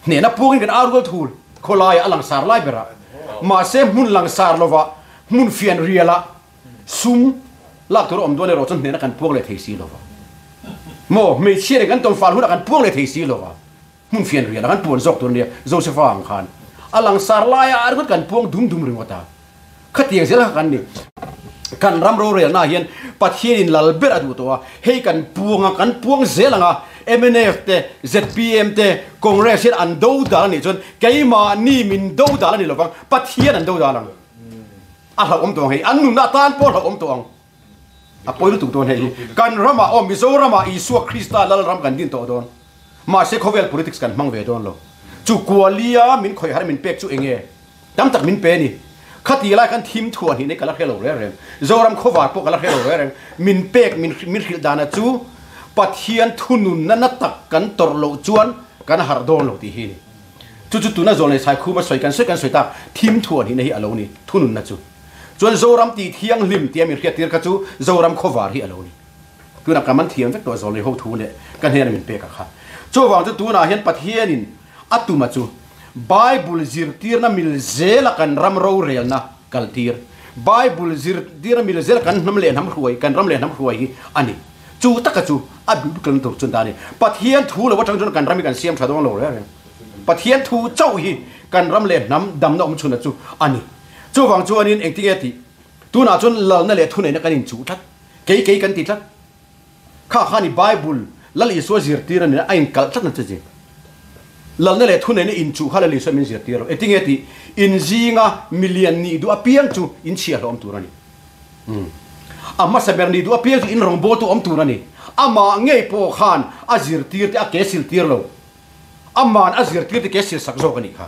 hnehna puangin kan au rual thul khawlaiah a langsar lai berah. Mahse hmun langsar lovah hmun fian rialah sum lak tur a awm dawn erawh chuan hnehna kan puang leh thei si lova. Maw hmeichhia nen kan tawnfal hunah kan puang leh thei si lova, hmun fian rialah kan puan zawk tur a nia, Josepha ang khan a langsar laiah ringawt kan puang dum dum ringawt a. Khatiang zel kha kan ni. Kan ram rorelna ah hian Pathianin lal ber a duh tawh a, hei kan puang a, kan puang zel ang a, mnf te, zpm te, Congress hian an do dal a nih chuan keimahni min do dal a ni lovang, Pathian an do dal ang. A hlauhawm tawh ang hei, an nunna atan pawh a hlauhawm tawh ang. A pawi lutuk dawn hei hi. Kan ramah aw Mizoramah Isua Krista lal ram kan din tawh dawn. Mahse khawvel politics kan hmang ve dawn lo. Chu kualia min khawih har min pek chu enge? Tam tak min pe a ni. Khati lai khan thim thuah hnih nei ka la hre lo reng reng. Zoram khawvar pawh ka la hre lo reng reng. Min pek min min hrilh dana chu Pathian thununna na tak kan tawrh loh chuan kan harh dawn lo tih hi a ni. Chu chu tuna Zawlnei Saikhuma sawi kan sawi kan sawi tak thim thuah hnihna hi a lo ni thununna chu. Chuan Zoram tih thianghlim tia min hriattir kha chu Zoram khawvar hi a lo ni. Tunah ka man thiam vek tawh Zawlnei ho thu leh ka hnena min pek a kha. Chuvang chu tunah hian Pathianin a tuma chu Bible zirtirna mil zela kan ram rorelna kaltir, Bible zirtirna mil zela kan hnam leh hnam hruai, kan ram leh hnam hruai hi a ni. Chu taka chu a biblical tur chuan ta a ni. Pathian thu lo atang chuan kan ram hi kan siam tha dawn lo reng reng. Pathian thu chauh hi kan ram leh hnam damna awm chhunna chu a ni. Chuvang chuanin engtinge tih? Tunah chuan lalna leh thuneihna kan inchuh tlat. Kei kei kan ti tlat. Kha kha ni Bible Lal Isua zirtir a ni a inkalh tlat na che chi. Lalna leh thuneihna inchuh kha Lal Isua min zirtir lo. Engtinge tih? In zinga milian nih duh apiang chu in chhiahhlawh awm tur a ni. A hmasa ber nih duh apiang chu in rawngbawltu awm tur a ni. Amah ngei pawh khan a zirtir te a ke siltir lo. Aman a zirtir te ke silsak zawk a nih kha.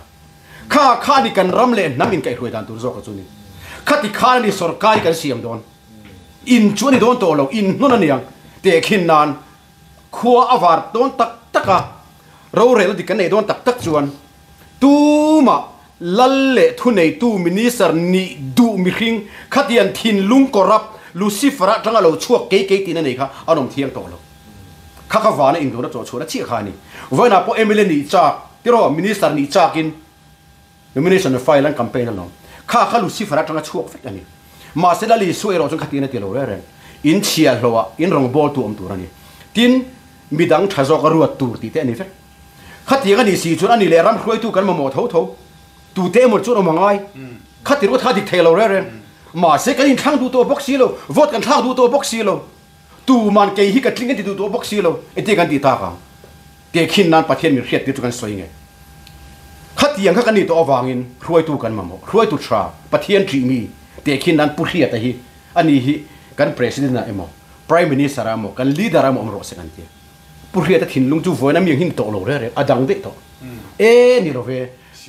Kha kha ni kan ram leh hnam inkaihhruai dan tur zawk a chu ni. Khati khan a ni sorkar hi kan siam dawn. In chu a ni dawn tawh lo, in hnawn a niang. Tehkhin nan khua a var dawn tak tak a, rorel dik kan nei dawn tak tak chuan tumah lal leh thuneitu minister nih duh mihring khatian thinlung corrupt Lucifer atanga lo chhuak kei kei tihna nei kha an awm thiang tawh lo. Kha kha vana indawrna chawhchhuahna chiah kha a ni. Vawiinah pawh mla nih chak, tiraw minister nih chakin Nomination file an campaign alawm. Kha kha Lucifer atanga chhuak vek a ni. Mahse Lal Isua erawh chuan khatiang a ti lo reng reng. In chhiahhlawh ah in rawngbawltu awm tur a ni. Tin, midang tha zawk a ruat tur tih te a ni vek. Khatiang a nih si chuan a ni leh ram hruaitu kan mamawh tho tho. Tute emaw chuan awm a ngai. Khati ruat kha a dik thei lo reng reng. Mahse kan inthlang duh tawh bawk si lo, vote kan thlak duh tawh bawk si lo. Tuman kei hi ka tling a ti duh tawh bawk si lo. Engtin kan tih tak ang? Tehkhin nan Pathian min hriat tir chu kan sawi nge? Khatiang kha kan nih tawh avangin hruaitu kan mamawh. Hruaitu tha, Pathian ṭih mi, tehkhin nan Pu Hriata hi a ni hi kan President ah emaw, Prime Minister ah maw kan leader ah maw awm rawh se kan ti. Pu Hriata thinlung chu vawiin a mi ang hin tawh lo reng reng a dang daih tawh. E ni lo ve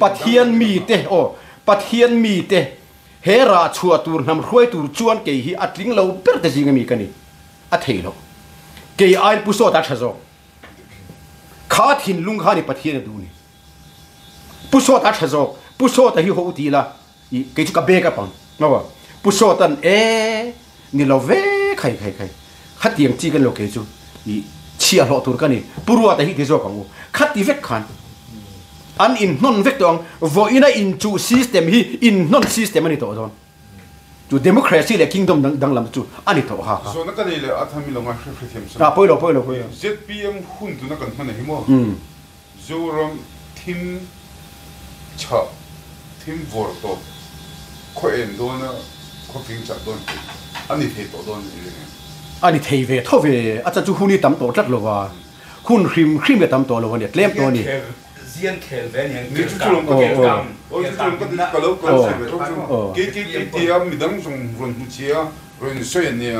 Pathian mite aw Pathian mite he rah chhuah tur hnam hruai tur chuan kei hi a tling lo ber te zing ami ka ni. A thei lo. Kei aiin Pu Sawta a tha zawk. Kha thinlung kha ni Pathian a duh ni. Pu Sawta a tha zawk. Pu Sawta hi haw u ti ila i kei chu ka bag a pang. Maw? Pu Sawta'n e ni lo ve khai khai khai. Khatiang chi kan lo kei chu i chhiah hlawh tur ka ni. Pu Ruata hi ti zawk ang u. Khati vek khan an inhnawn vek tawh ang. Vawiina inchuh system hi inhnawn system a ni tawh dawn. Chu democracy leh kingdom dang danglam chu a ni tawh ha kha. Zawhna ka nei leh a tham i lo ngai hre hrethiam sam. Ah pawilo pawilo pawilo. ZPM hun tuna kan hman a hi maw? Zoram thim chhah thim vawr tawp khaw en dawn a khaw fing chah dawn thei a ni thei tawh dawn a ni reng em? A ni thei ve tho ve, a chan chu hun hi tam tawh tlat lo va, hun hrim hrim hi a tam tawh lo a nia, tlem tawh a ni. Zian khel ve aniang Ni chu chu lawm ka ti aw chu chu lawm ka ti ka lo ka lo sawi ve tho chu kei kei kei tia midang zawng rawn hmu che a rawn insawi an nia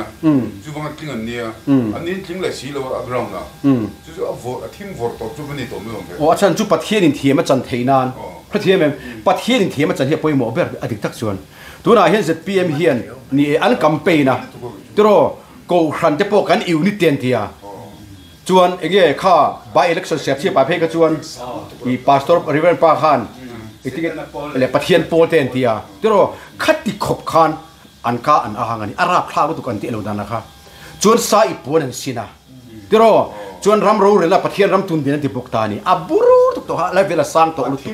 chuvanga tling an nia an ni tling leh si lo a ground ah chu chu a vawr a thim vawr tawp chu va ni tawh mai awm ve. Aw a chhan chu Pathian in thiam a chan theih nan hrethiam em Pathian in thiam a chan hi a pawimawh ber a dik tak chuan tunah hian zpm hian ni e an campaign a tiraw Kohhran te pawh kan unit te an ti a. Chuan enge kha by election siam chhiap ah phei kha chuan i pastor reverend pa khan leh Pathian pawl te an ti a tiraw khati khawp khan an ka an ahang ani a rapthlak lutuk an tih lo dan a kha chuan sa i puan an sin a tiraw chuan ram rorel a Pathian ram tun din an ti bawk ta ani a bur tuk tawh kha level a sang tawh lutuk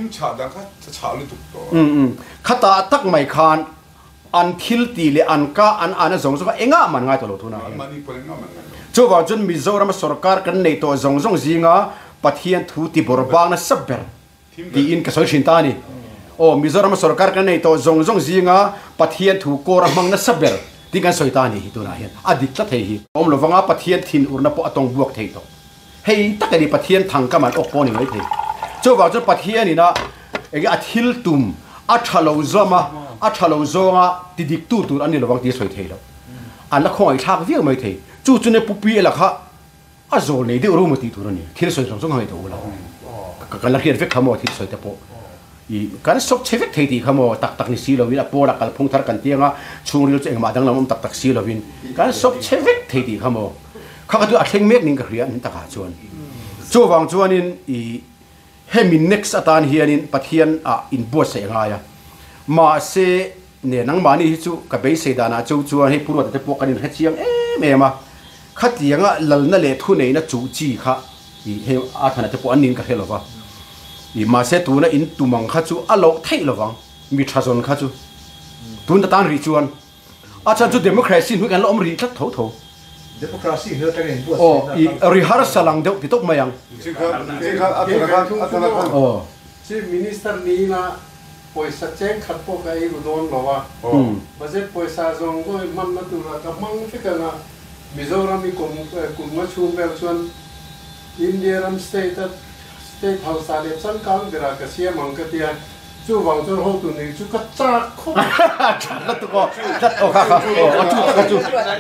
khata tak mai khan An thil tih leh an ka an ana zawng zawng a engah man ngai tawh lo thun a hian. Chuvang chuan Mizorama sorkar kan nei tawh zawng zawng zinga Pathian thu ti bawrh bang nasa ber tiin ka sawi thin ta a ni. Aw, Mizorama sorkar kan nei tawh zawng zawng zinga Pathian thu kawr a hmang nasa ber tiin kan sawi ta a ni hi tunah hian. A dik tlat hei hi. Awm lovanga Pathian thinurna pawh a tawng buak thei tawh. Hei tak a ni Pathian thang ka man awk pawh a ni mai thei. Chuvang chuan Pathianin a enge a thil tum a tha lo zawm a, a tha lo zawnga ti dik tu tur an ni lovang tih a sawi thei lo. An la khawngaih thlak viau mai thei. Chu chu ne Pu Pi ela kha a zawl nei deuh rum a tih tur a ni. Thil sawi zawng zawng a ngaihtuah u lo. Ka la hriat vek kha maw thil sawi te pawh. I kan sawp chhe vek thei tih kha maw tak tak ni si lovin a pawla kalphung thar kan tiang a, chhungril chu engmah danglam awm tak tak si lovin kan sawp chhe vek thei tih kha maw. Kha kha chu a thleng mek ning ka hria an takah chuan. Chuvang chuanin i hemi next atan hianin Pathian ah inbuatsaih a ngai a. Mahse ne nangmahni hi chu ka beisei danah chu chuan hei Pu Ruata te pawh kan inhre chiang em em a. Khatianga lalna leh thuneihna chuh chi kha i hei a thana te pawh an ning ka hre lova. I mahse tuna in tum ang kha chu a loh theih lovang mi tha zawn kha chu. Tun ta tan rih chuan A chhan chu democracy hnuai kan la awm rih tlat tho tho. Democracy hnuai atanga in buatsaihna Aw, i rehearsal ang deuh ti tawp mai ang. Aw. Chief Minister nihna pawisa cheng khat pawh ka ei ru dawn lo a, budget pawisa zawng zawng i hmanna turah ka hmang vek ang a, Mizoram i kum kum nga chhung vel chuan India ram state a state hausa leh changkang berah ka siam ang ka tia. Chuvang chuan hotu nih chu ka chak khawp a. That la tuk aw, tlat aw kha kha aw a chu tak a chu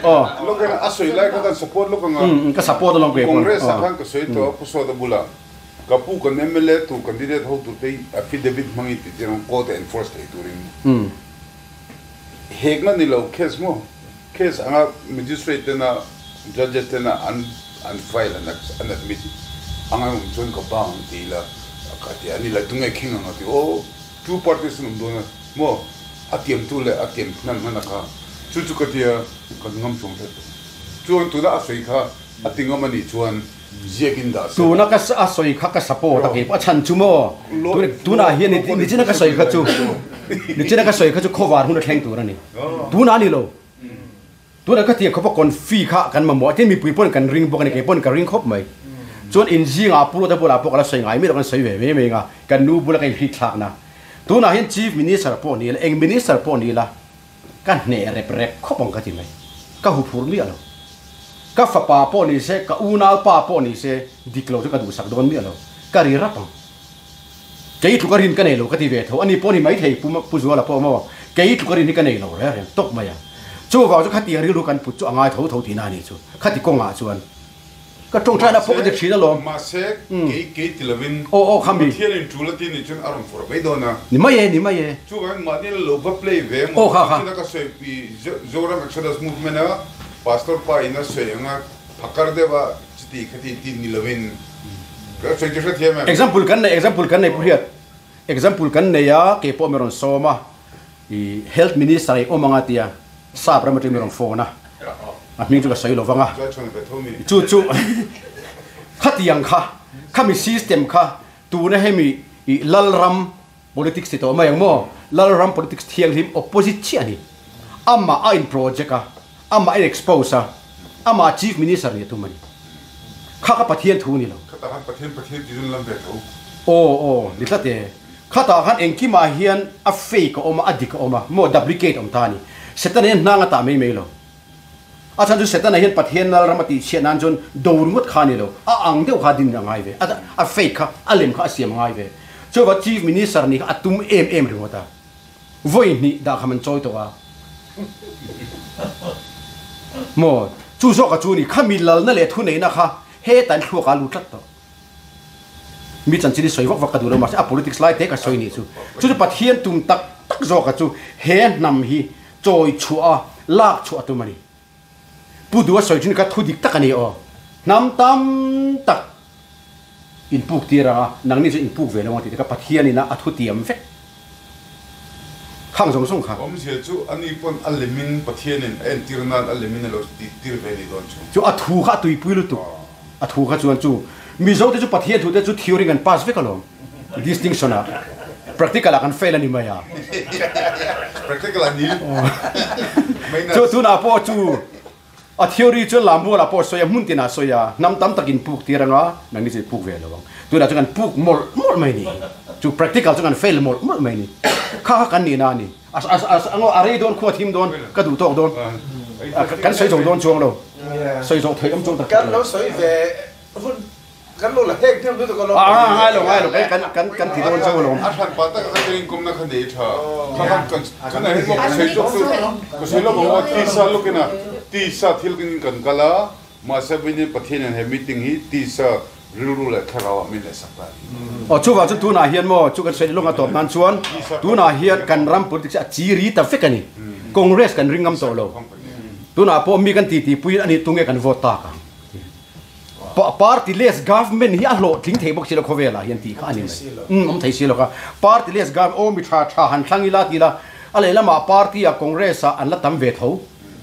aw. Lawk in a sawi lai kha kan support lawk ang a. Ka support alawm kei pawn. Congress ah khan ka sawi tawh a Pu Sawta bulah ka pu kan mla tur candidate ho tur te affidavit hmangin tih tir ang court a enforce thei turin. Hekna ni lo case maw case anga magistrate tena judges tena an an file an an admit anga awm chuan ka bang ang ti ila ka ti a ni la tunge khing ang a ti aw two parties an awm dawn a maw a tiam tu leh a tiam hnan hnan a kha chu chu ka tia kan ngam chuang tlat lo chuan tuna a sawi kha a ti ngam a nih chuan ziak in dah se Tuna ka a sawi kha ka support a kei pawh a chhan chu maw tunah hian nichina ka sawi kha chu nichina ka sawi kha chu khawvar hun a thleng tur a ni tunah a ni lo Tunah ka tiang khawp a confi kha kan mamawh a tin mipui pawn kan ring bawk a ni kei pawn ka ring khawp mai. Chuan in zingah Pu Ruata bulah pawh ka la sawi ngai miah lo kan sawi ve mai mai anga kan nu bula ka inhrik thlakna. Tunah hian Chief Minister pawh ni ila eng Minister pawh ni ila ka hneh rep rep khawp ang ka ti mai. Ka huphurh miah lo. Ka fapa pawh ni se ka unau pa pawh ni se dik lo chu ka duhsak dawn miah lo. Ka ri rap ang. Kei tluk a rin ka nei lo ka ti ve tho. Ani pawh ni maithei Pu Pu Zuala pawh maw? Kei tluk a rin hi ka nei lo reng reng tawp mai a. Chu vang chu khatiang rilru kan put chu a ngai tho tho tihna a nih chu. Khati kawngah chuan ka tawngtaina pawh ka ti thin alawm. Mahse, kei kei ti lovin Aw aw khami. Pathianin tul a ti nih chuan a rawn fawrh mai dawn a. Ni mai e, ni mai e. Chuvangin mahni lo va play ve emaw Aw kha kha. China ka sawi pi Zoram Exodus Movement a Pastor pa in a sawi anga phakar deuh a chuti khati ti ni lovin ka sawi chu hrethiam em? Example kan nei, example kan nei Pu Hriat. Example kan nei a, kei pawh mi rawn sawm a. I Health Minister i awm anga tia sap ram atangin rawn phone a, a hming chu ka sawi lo vang a, chu chu khatiang kha, khami system kha tuna hemi i Lalram politics ti tawh mai ang maw, Lalram politics thianghlim opposite chiah a ni. Amah a in project a, amah a in expose a, amah Chief Minister nih a tum a ni. Kha kha Pathian thu a ni lo. Aw aw, ni tlat e. Khatah khan engkimah hian a fake a awm a, a dik a awm a, maw duplicate a awm ta a ni. Setana hian hnang a tah mai mai lo. A chhan chu Setana hian Pathian nal ram a tihchhiat nan chuan do ringawt kha a ni lo, a ang deuh kha a din a ngai ve, a fake kha, a lem kha a siam a ngai ve. Chuvang Chief Minister nih kha a tum em em ringawt a, vawi hnih dah kham an chawi tawh a. Maw chu zawk a chu ni, khami lalna leh thuneihna kha heta an thluak ah a lut tlat tawh. Mi chanchin hi sawi vak vak ka duh lo mahse a politics lai te ka sawi nih chu. Chu chu Pathian tum tak tak zawka chu he hnam hi chawi chhuah a lak chhuah a tum a ni. Pu Duha sawi thin kha thu dik tak a ni aw. Hnam tam tak in puk tir ang a, nangni chu in puk ve lo ang tih te kha Pathian in a a thu tiam vek. Khang zawng zawng kha. Awmzia chu ani pawn a lemin Pathianin a entir nan a lemin a lo tih tir ve ni dawn chu. Chu a thu kha a tuipui lutuk. A thu kha chuan chu Mizo te chu Pathian thu te chu theory kan pass vek alawm. Distinction ah practical ah kan fail a ni mai a. Practical ah nil. Chu tunah pawh chu A theory chuan Lambualah pawh a sawi a, hmun tinah a sawi a, hnam tam takin puk tir anga, nangni chu i puk ve lo ang. Tunah chuan kan puk mawlh mawlh mai ni. Chu practical chu kan fail mawlh mawlh mai ni. Kha kha kan nihna a ni. A a rei dawn, khua thim dawn, ka duh tawk dawn. Kan sawi zo dawn chuang lo. Sawi zawh theih awm chuang tak tak lo. Kan lo sawi ve hun Kan lo la hek deuh lutuk alawm. A ngai lo ngai lo kan kan kan kan ti dawn chauh alawm. A hran pa tak kha kan inkumna kha nei tha. Kha khan kan tunah hian maw ka sawi zawk chu ka sawi lawk ang aw tisa lawkin a tisa thil kin kan kal a mahse vawiin Pathian hian he meeting hi tisa rilru leh thlarau ah min leh sak ta a ni. Aw chuvang chu tunah hian maw chu kan sawi lawng a tawp nan chuan tunah hian kan ram politics hi a chi ri ta vek a ni. Congress kan ring ngam tawh lo. Tunah pawh mi kan titi puiin a nih tunge kan vote tak ang. Party less government hi a hlawhtling thei bawk si lo khawvelah hian tih kha a ni mai. Umm awm thei si lo kha. Party less government aw mi tha tha han thlang ila ti ila a lehlamah party ah Congress ah an la tam ve tho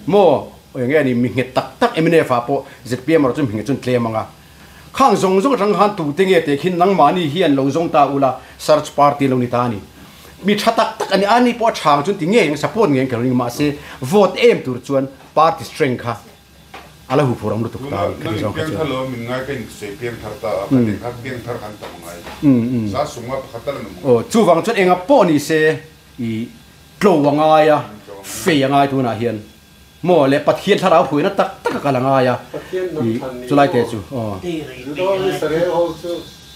maw eng nge ni mi nghet tak tak mnf ah pawh zpm erawh chu mi nghet chu an tlem ang a. Khang zawng zawng atang khan tute nge teh khin nangmahni hian lo zawng ta ula search party lo ni ta a ni. Mi tha tak tak a ni a ni pawh a chhang chuan ti ngei ang support ngei ang ka ring mahse vote em tur chuan party strength kha a la huphur awm lutuk ta a ni khati zawng kha chuan. Aw chuvang chuan enga pawh ni se i tlo a ngai a, fei a ngai tunah hian maw leh Pathian thlarau hruaina tak tak a kal a ngai a i chulai te chu aw.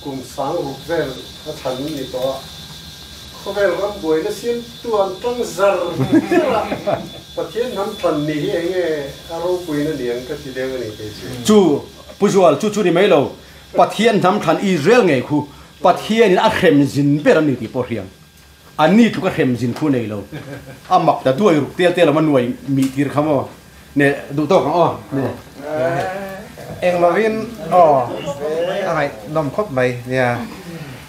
Kum sang ruk vel a chhan ni tawh a, khawvel ram buaina siamtu an tang zar zar a, Pathian hnam thlan ni hi enge a ropuina ni ang ka ti deuh a ni kei chu. Chu Pu Zual, chu chu ni mai lo, Pathian hnam thlan Israel ngei khu Pathianin a hrem zin ber a ni tih pawh hriang. An ni tluk a hrem zin khu nei lo. A mak ta duai ruk tel tel awm a nuai mih tir kha maw? Ne duh tawk ang aw. Ne. Eng lovin aw a ngaihnawm khawp mai nia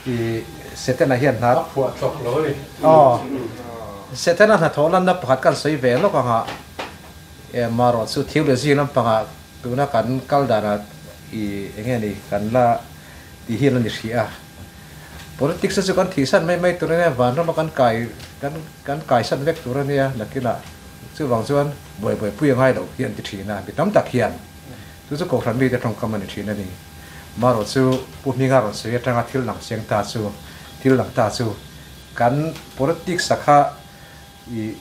i Setana hian hna A phuah chawk lo a ni. Aw Setana hnathawh lanna pakhat kan sawi ve lawk ang a marawh chu theology lampangah tuna kan kal danah i enge ni kan la tih hi a la ni hrih a. Politics te chu kan thihsan mai mai tur a nia, vanrama kan kai kan kan kaisan vek tur a nia nakinah chuvang chuan buai buai pui a ngai lo hi an ti thin a, mi tam tak hian chu chu Kohhran mite tawngkam a ni thin a ni. Marawh chu Pu Hminga rawn sawi atanga thil lang chiang ta chu thil lang ta chu kan politics a kha i.